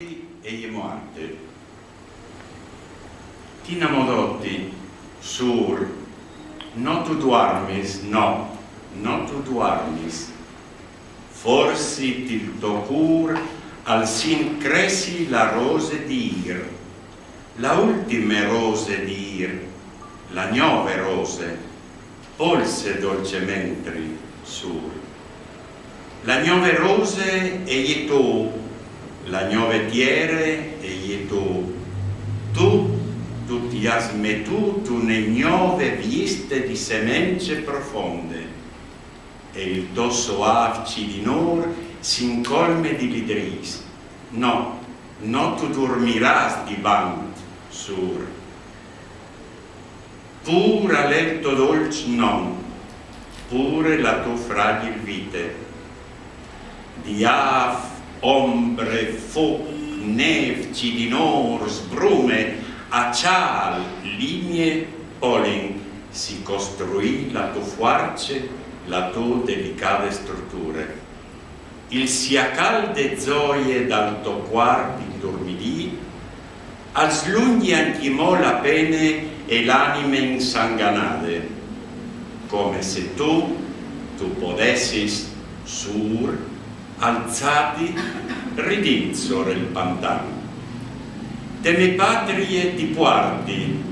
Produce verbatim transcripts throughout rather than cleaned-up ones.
e je muarte. Tina Modotti, sûr, no tu duarmis, no, no tu duarmis. Forsit il to cûr al sint cressi la rose d'îr, la ultime rose d'îr, la gnove rose. Polse dolcementri, sûr. La gnove rose e je tô, la gnove tiere e je tô. Tu, tu ti âs metût une gnove viste di semence profonde, e il to soâf cidinôr si incolme di lidrîs. No, no tu durmirâs di bant, sûr. Pûr al è il to dolç non, pure la tô fragil vite. Di âf, ombre, fûc, nêf, cidinôr, sbrume, aciâl, ligne, polin, si costruì la tô fuarce, la tô delicade struture. Il siacal de zoie dal to cuarp indurmidît al slungji ancjemò la pene e l'anime insanganade, come se tu, tu podessis, sûr, alzâti, ridint sore il pantan. Te me patrie ti puarti,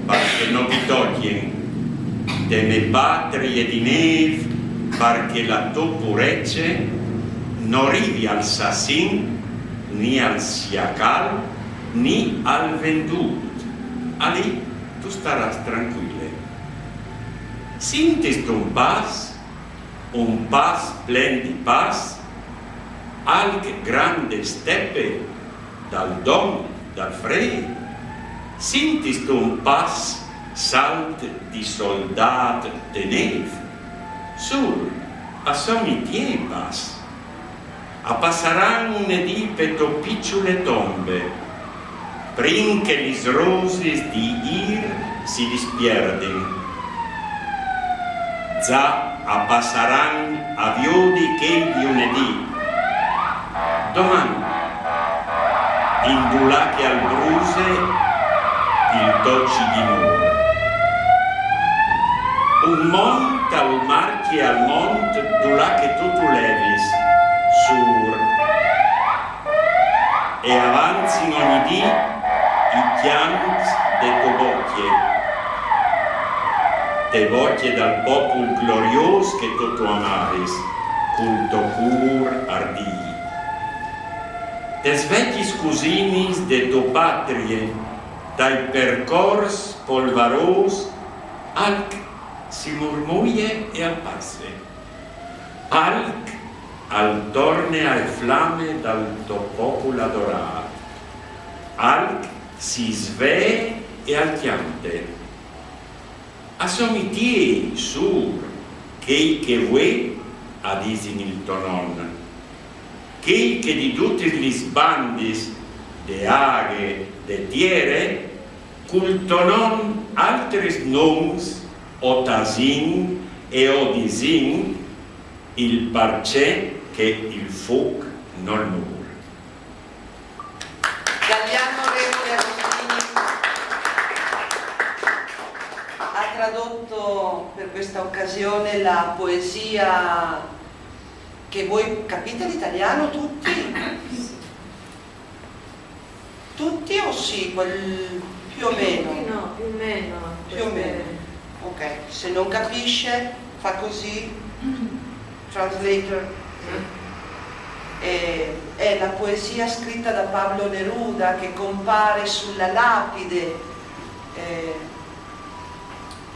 par che no ti tocjin. Te me patrie di nêf, par che la tô purece no rivi al sassin, ni al siacal, ni al vendût. Alì tu starâs trancuile. Sintistu un pas? Un pas plen di pas? Alc grande stepe dal dom, dal frêt? Sintistu un pas salt di soldât te nêf? Sûr, a son i tiei pas. A passaran une dì pe tô piçule tombe, prin che lis rosis di îr si dispierdin. Za a passaran a viodi chei di une dì. Doman, indulà che al bruse il to cidinôr. Un mont al marcje al mont dulà che tu tu levis, sûr. E avanzin ogni dì i cjants de tô bocje, te bocje dal popul gloriôs che tu tu amavis, cul to cûr ardît. Tes vecjis cusinis de tô patrie, tai percors polvarôs, alc si murmuie e al passe. Alc al torne ae flame dal to popul adorât. Alc si svee e al cjante. A son i tiei, sûr, chei che vuê a disin il to non, chei che di dutis lis bandis de aghe, de tiere, cul to non altris nons o tasìn e o disìn, il parcè che il fûc nol mûr. Galliano Remo De Agostini ha tradotto per questa occasione la poesia che voi capite l'italiano tutti? Tutti o sì, quel, più o meno? No, più o meno. Più o meno. Ok, se non capisce fa così, translator. Eh, è la poesia scritta da Pablo Neruda che compare sulla lapide eh,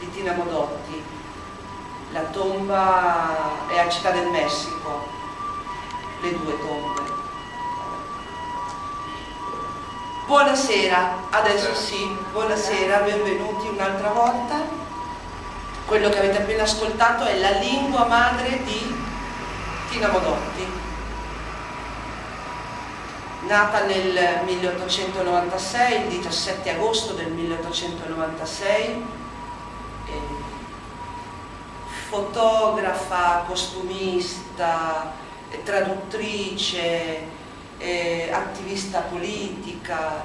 di Tina Modotti. La tomba è a Città del Messico, le due tombe. Buonasera, adesso sì, buonasera, benvenuti un'altra volta. Quello che avete appena ascoltato è La lingua madre di Tina Modotti, nata nel milleottocentonovantasei, il diciassette agosto del milleottocentonovantasei, eh, fotografa, costumista, traduttrice, eh, attivista politica,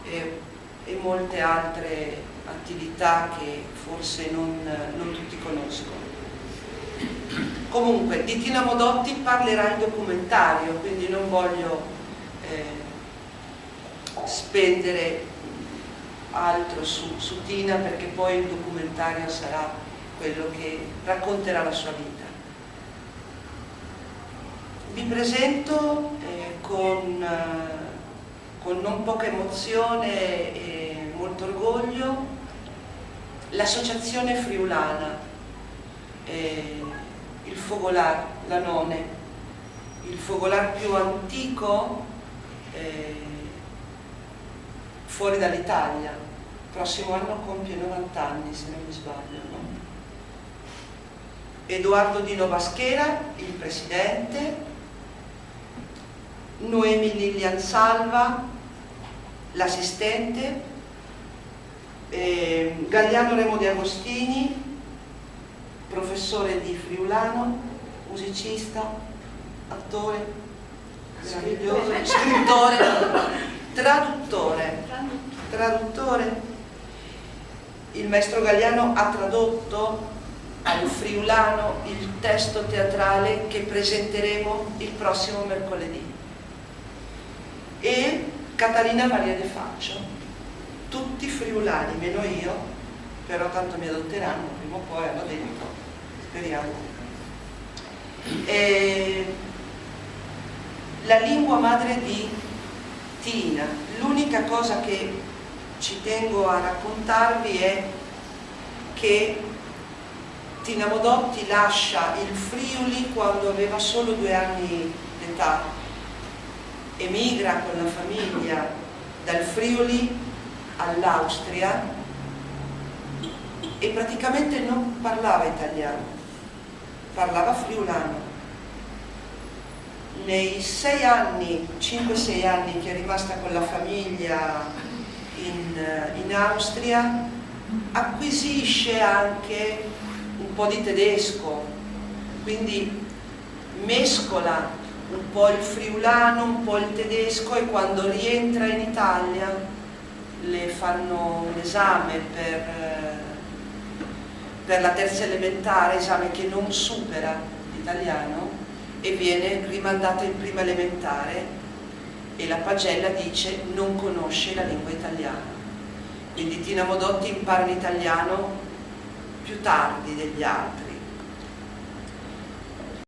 eh, e molte altre attività che forse non, non tutti conoscono. Comunque, di Tina Modotti parlerà il documentario, quindi non voglio, eh, spendere altro su, su Tina, perché poi il documentario sarà quello che racconterà la sua vita. Vi presento, eh, con, eh, con non poca emozione e molto orgoglio l'associazione friulana, eh, il Fogolar, la None, il Fogolar più antico, eh, fuori dall'Italia. Prossimo anno compie novanta anni, se non mi sbaglio, no? Edoardo Dino Baschera, il presidente, Noemi Lilian Salva, l'assistente, eh, Galliano Remo De Agostini, professore di friulano, musicista, attore meraviglioso, scrittore, traduttore, traduttore. Il maestro Galliano ha tradotto al friulano il testo teatrale che presenteremo il prossimo mercoledì. E Catalina Maria De Faccio, tutti friulani, meno io, però tanto mi adotteranno prima o poi, hanno detto, speriamo. E la lingua madre di Tina. L'unica cosa che ci tengo a raccontarvi è che Tina Modotti lascia il Friuli quando aveva solo due anni d'età, emigra con la famiglia dal Friuli all'Austria e praticamente non parlava italiano, parlava friulano. Nei sei anni, cinque sei anni che è rimasta con la famiglia in, in Austria, acquisisce anche un po' di tedesco, quindi mescola un po' il friulano, un po' il tedesco, e quando rientra in Italia le fanno un esame per, per la terza elementare, esame che non supera l'italiano, e viene rimandata in prima elementare e la pagella dice: "Non conosce la lingua italiana". Quindi Tina Modotti impara l'italiano più tardi degli altri,